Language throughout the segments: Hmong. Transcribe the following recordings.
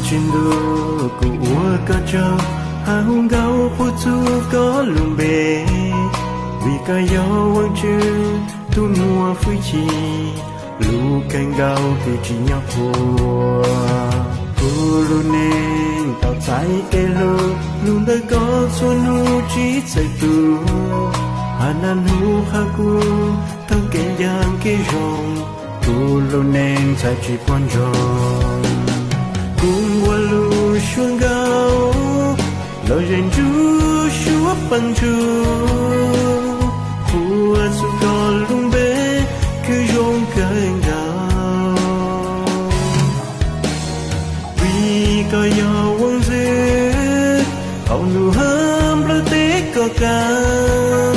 Tswv ntuj, kuv ua koj tsaug, hab hu nkauj qhuab txug koj lub npe, vim koj yog Vaajtswv tus muaj fwj chim, lug kawg nkaus kws tsim nyog qhuas. Kuv lub neej tau txais kev hlub, lug ntawm koj txhua nub tsi txawj tu, hab naj nub qha kuv taug kev ncaaj kev zoo, kuv lub neej ntxhais tsi puab ntsoog. Kuv ua lub suab nkauj, los zeb ntsuj suab paaj ntsuj, qhuas txug koj lub npe kws zoo kawg nkaus. Vim koj yog Vaajtswv, qhov ntuj hab nplawg teb koj kav,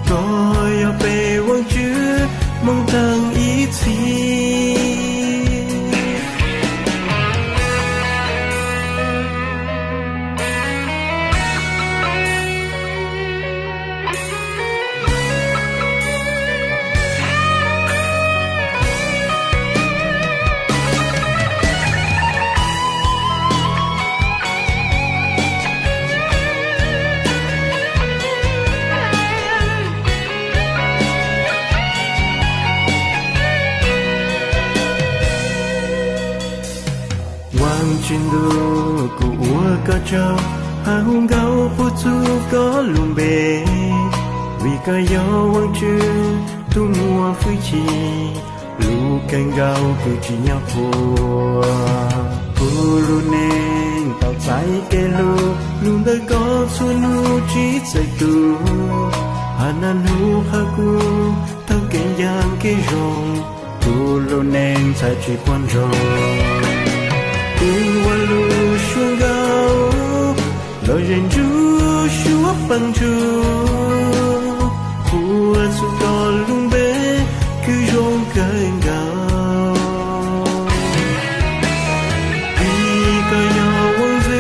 koj yog peb Vaajtswv moog taag ib txhis. Vaajtswv ntuj, kuv ua koj tsaug, hab hu nkauj qhuab txug koj lub npe, vim koj yog Vaajtswv tus muaj fwj chim, lug kawg nkaus kws tsim nyog qhuas. Kuv lub neej tau txais kev hlub, lug ntawm koj txhua nub tsi txawj tu, hab naj nub qha kuv taug kev ncaaj kev zoo, kuv lub neej ntxhais tsi puab ntsoog. Kuv ua lub suab nkauj, los zeb ntsuj suab paaj ntsuj, qhuas txug koj lub npe kws zoo kawg nkaus. Vim koj yog Vaajtswv,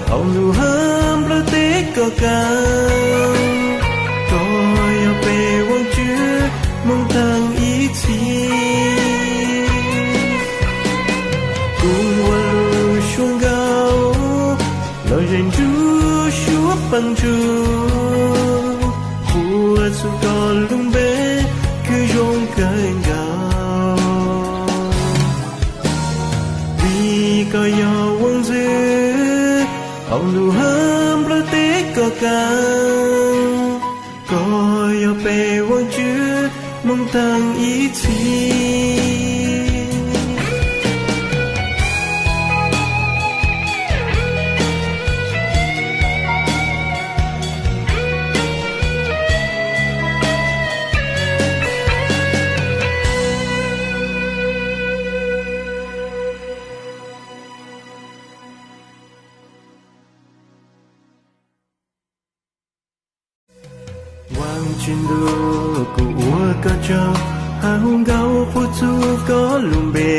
qhov ntuj hab nplawg teb koj kav, koj yog peb Vaajtswv moog taag ib txhis. Kuv ua lub suab nkauj, los zeb ntsuj suab paaj ntsuj, qhuas txug koj lub npe kws zoo kawg nkaus. Vim koj yog Vaajtswv, qhov ntuj hab nplawg teb koj kav, koj yog peb Vaajtswv moog taag ib txhis. Vaajtswv ntuj, kuv ua koj tsaug, hab hu nkauj qhuab txug koj lub npe,